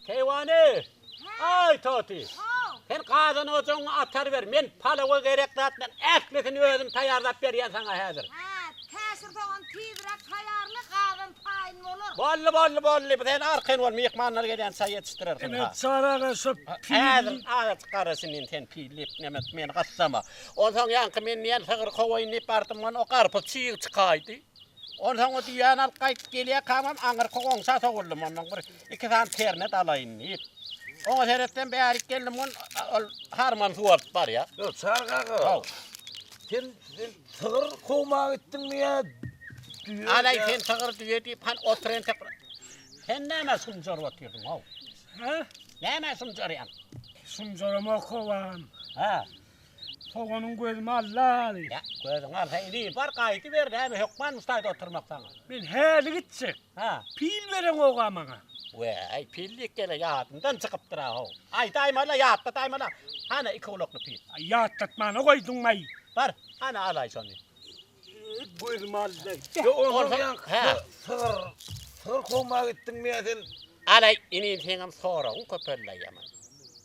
Keýwany! Aý, Toty! Sen gazan ojagyňy atar ber, men palawa gerek zatlaryň ählisini özüm taýýarlap berýän saňa häzir. Hä, käşir sogan tizräk taýýarla, gazan taýyn bolar. Boldy, boldy, boldy, sen arkaýyn bol, myhmanlar gelýänçä ýetişdirersiň, Ine, Çary aga şo pil. Häzir azajyk garaş indi sen pil diýip neme meni gyssama. Onsoň ýaňky men diýen sygyr kowaýyn diýip bardym, o garpyz çyg çykaýdy. Onsoň o düýäni alyp gaýdyp gelýärkämem aňyrky goňşa sowuldym, ondan bir iki sany ternet alaýyn diýip. Oňa seretsem bärik geldim, on ol harman suw alyp barýar. Ýok, Çary kaka. Haw. Sen sen sygyr kowmaga gitdiňmi ýa düýe? Alaý sen sygyr düýe diýip han otur entek. Sen nämä şumjaryp otyrdyň how? Hä? Nämä şumjarýaň? Şumjaramok howam. Hä. Soganyň gözümi aldy. Ýa, gözüňi alsa indi bar gaýdyber näme hökman muşdaýda oturmak saňa. Men häli gitjek. Hä. Pil bereňoga maňa. Weý, pil diýip gele ýadymdan çykypdyr-a how. Aýdaýmala, ýatlataýmala. Hana iki gulakly pil. Aý, ýatlatmana goýduňmaý. Bar, hana alaý şony. Gözümi aldy. Ýok, onsoň ýaňky sygyr, sygyr kowmaga gitdiňmi ýa sen? Alaý, inim seňem soragyň köpeldi-aý ýaman.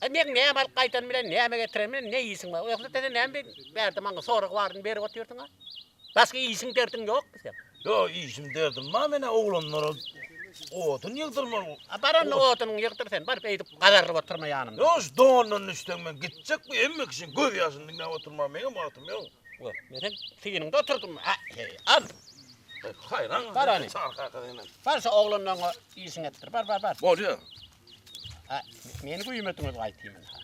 Aý, meň näme alyp gaýdanym bilen, näme getirenim bilen ne işiň bar? Ýogsa sen näme bärde maňa sorag baryny berip otyrsyň-a? Başga işiň derdiň ýokmy seň? Ýok, işim derdim bar, men-ä oglanlara odun ýygdyrmaly. A bar onda odunyňy ýygdyr sen, bar beýdip gazarylyp oturma ýanymda. Ýok, şu dondan düşseň men gitjek bu hemme kişiň göz ýaşyny diňläp oturmaga meňem wagtym ýok. Wah, men seň synyňda oturdym. A, heý, al. Haýran Bar hany. Çary kaka senem. Bar şu oglanlaryňa işiňi etdir. Bar, bar, bar. Bolýar. A, meni güýmediňiz gaýtym ynha.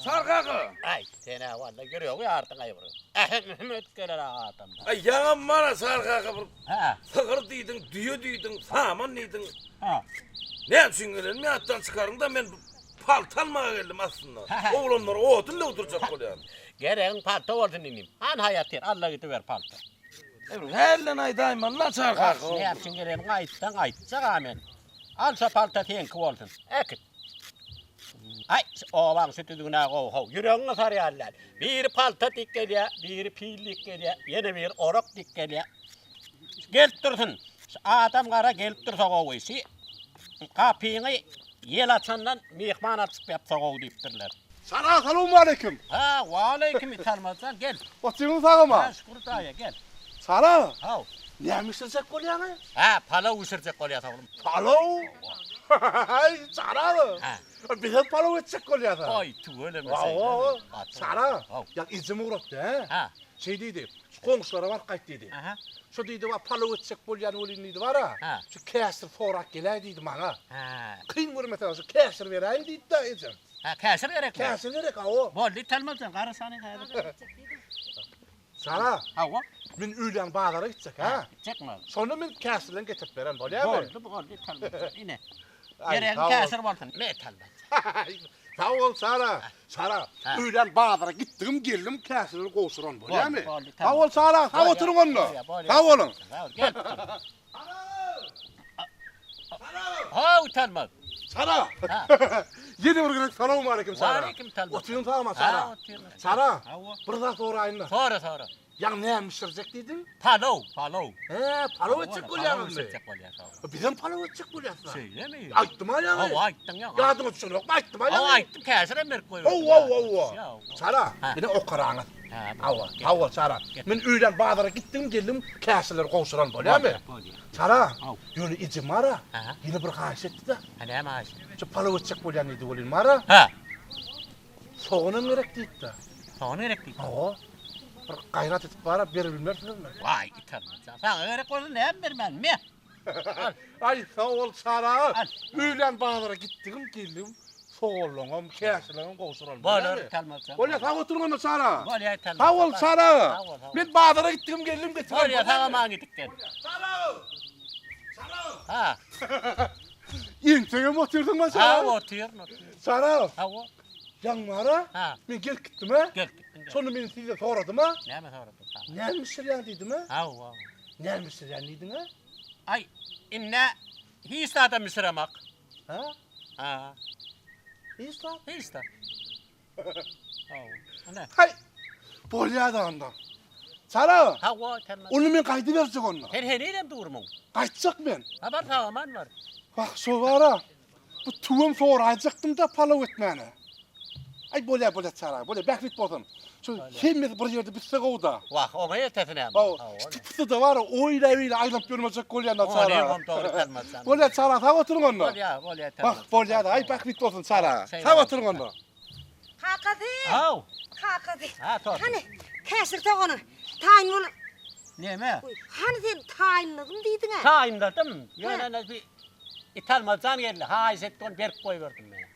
Çary kaka. Aý, sen-ä walla ýüregi ýardyň-aý bir. Ähem-ühüm edip geler-ä adamlar. Aý, ýaňam bar-a Çary kaka bir Hä. sygyr diýdiň, düýe diýdiň, saman diýdiň. Hä. Näme üçin gelenimi ýatdan çykaryň-da men Palta almaga geldim aslynda. Oglanlara odun döwdürjek bolýan. Geregiň palta bolsun inim. Hanha ýatyr, alla gidiber palta. Hälden aýdaýmaly-la Çary kaka. Näme üçin geleniňi aýtsaň aýtjak-a men. Al şo palta seňki bolsun. Äkit. Aý, şu obaň şu düzgün-ä gowy how. Ýüregiňi sarýan däl. Biri palta dik gelýär, biri pil dik gelýär, ýene biri orak dik gelýär. Gelip dursun. Şu adam gara gelip dursa gowy. Şi gapyňy ýel açandan myhman açyp ýapsa gowy diýipdirler. Sara salowmaleýkim. Ha, waleýkim Italmaz jan, gel. Otyryň sagama? Ha, şükür Hudaýa, gel. Sara. Haw. Näme bişirjek bolýaň? Ha, palaw bişirjek bolýas oglum. Palaw? Haý, Sara. Ha. Bizem palaw etjek bolýas. Aý, tüweleme şeýle. Sara, ýa ejem ugratdy, hä? Ha. Şeý diýdi, şu goňşulara baryp gaýt diýdi. Aha. Şo diýdi, bar palaw etjek bolýan welin diýdi, bar-a, şu käşir sorap geläý diýdi maňa. Hä. Kyn görmeseň şu käşir beräýiň diýdi-de ejem. Hä, käşir gerekmi? Käşir gerek, hawa. Boldy, Italmaz jan, gara şany häzir. Sara. Hawa. Men öýlän bazara gitjek, hä? Gitjekmi? Şonda men käşirlerini getirip beren, bolýarmy? Boldy, boldy, Italmaz jan, ine. Geregiň käşir bolsun, me Italmaz. Sag bol, Sara. Sara, öýlän bazara gitdigim geldim, käşirleri gowşuran, bolýarmy? Sag bol, Sara, sag oturyň onda. Sag boluň. Haw, Italmaz. Sara! Ýene bir gezek salowmaleýkim, Sara. Waleýkim Italmaz. Otyryň sagma, Sara. Sara, bir zat soraýyn-da. Sora, sora. Ýaňy näme bişirjek diýdiň? Palaw, palaw. Hä, palaw etjek bolýaňyzmy? Palaw bişirjek bolýas, hawa. Bizem palaw etjek bolýas-da. Şeýlemi? Aýtdym-a ýaňy. Hawa, aýtdyň ýaňy. Ýadyňa düşenokmy, aýtdym-a ýaňy. Hawa, aýtdym, käşirem berip goýberdim. Hawa, hawa, hawa. Sara, ine okaraňyz. Hawa, hawa, Sara. Men öýlän bazara gitdim, geldim, käşirleri gowşuran bolýamy? Bolýar. Sara, ýöne ejem bar-a, ýene bir haýyş etdi-de. Hä, näme haýyş etdi? Şu palaw etjek bolýan diýdi welin, bar-a. Hä. Soganam gerek diýipdi. Sogan gerek diýipdi. Hawa. Bir gaýrat edip bar-a, beribilmersiňizmi? Waý, Italmaz jan, saňa gerek bolsa näme bermän, me. Al. Aý, sag bol, Çary aga. Öýlän bazara gitdigim, geldigim, soganlaňam, käşirleňem gowşuralym. Bolar, Italmaz jan. Bolýa, sag oturyň onda, Çary aga. Bolýa, Italmaz. Sag bol, Çary aga. Sag bol, sag bol. Men bazara gitdigim, geldigim getirerin. Bolýa, sag aman gidip gel. Çary aga! Çary aga! Ha. Entegem otyrsyňmy, Çary aga? Ha, otyryn, otyryn. Çary aga. Hawa. Ýaňy bar-a, men gelip gitdim-ä. Gelip gitdiň. Şonda men sizden soradym-a. Näme soradyň? Näme bişirýäň diýdim-ä. Hawa. Näme bişirýän diýdiň-ä? Aý, indi hiç zadam bişiremak. Hä? Ha. Hiç zat? Hiç zat. Hawa. Ine. Haý, bolýa-da onda. Çary, Hawa, tamam. Onda men gaýdyberjek onda. Sen henizem durmuň? Gaýtjak men. Ha, bar, sag-aman bar. Wah, şo bar-a. Bu tüwem soraýjakdym-da palaw etmäne. Aý bolýa bolýa Çary aga, bolýa bähbit bolsun. Şu hemmesi bir ýerde bitse gowy-da. Wah, oňa ýetesi näme? Hawa, şu tüpüsi-de bar, oýla-beýle aýlanyp ýörmejek bolýan-da Çary aga. Oňa dogry Italmaz jan. Bolýa Çary aga, sag oturyň onda. Bolýa, bolýa Italmaz. Wah, bolýa-da, aý bähbit bolsun Çary aga. Sag oturyň onda. Kakasy! Haw! Kakasy! Ha, Torty. Hany, käşir sogany taýyn bol. Neme? Hany sen taýynladym diýdiň-ä? Taýynladym. Ýöne ene bir Italmaz jan geldi, haýyş etdi, ony berip goýberdim men.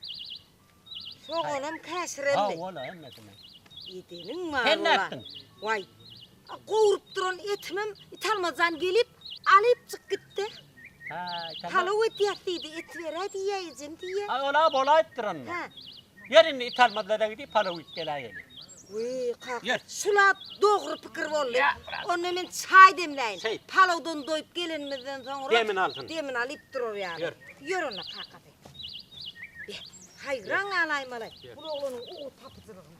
Soganam käşiremmi? Hawa, hemmesini. Edeniň bar Sen ola. nätdiň? Waý, gowrup duran etimem Italmaz jan gelip, alypjyk gitdi. Ha, Italmaz. Palaw edýäs diýdi, et beräý diýýä ejem diýýä. Aý, ol-a bolaýypdyr onda. Hä. Ýör indi Italmazlara gidip palaw iýip geläýeli. Wiý, kaka, Ýör. şul-a dogry pikir boldy. Ýa, biraz. Onda men çaý demläýin. Şeýt. Palawdan doýup gelenimizden soňra Demini alsyn. Demini alyp durar ýaly. Ýör. Ýör onda kakasy. Be, haýran galaýmaly, bul oglanyň ugur tapyjylygyna.